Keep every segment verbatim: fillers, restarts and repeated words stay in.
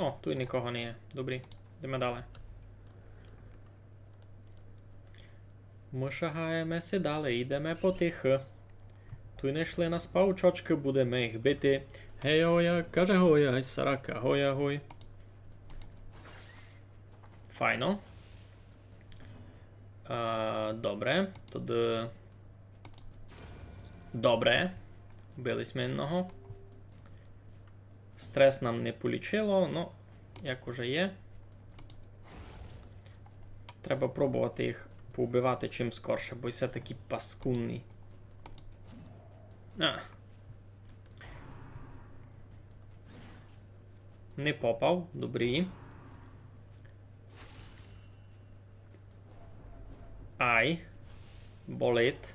О, туй никого не є. Добрі, йдеме далі. Мы шагаєме си далі, йдеме потихы. Туй найшли нас паучочкы, будеме їх бити. Гей, оя, каже гоя, ай сарака, гоя, гой. Файно. А, добре, тогды... Добре. Вбили сьме одного. Стрес нам не полічило, но як уже є. Треба пробовати їх поубивати чим скорше, бо всьо такі паскудні. А. Не попав, добрі. Ай. Болить.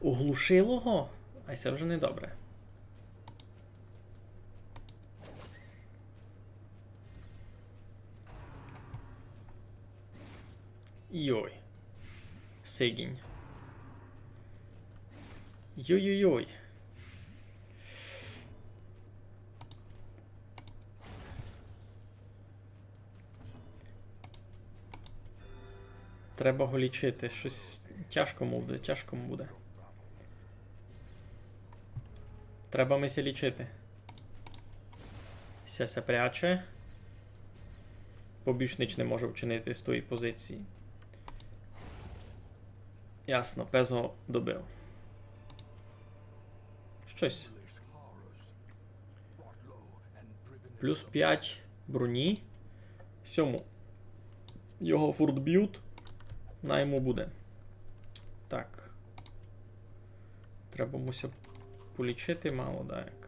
Оглушило го? Ай, се вже недобре. Йой. Сигінь. Йой-йой-йой. Треба го лічити. Штось тяжко му буде, тяжко му буде. Треба ми ся лічити. Ся ся пряче. Бо більш нич не може вчинити з тої позиції. Ясно, пес го добив. Штось. Плюс пять броні. Сьому. Його фурт бють. На йому буде. Так. Треба му ся полічити мало, даяк.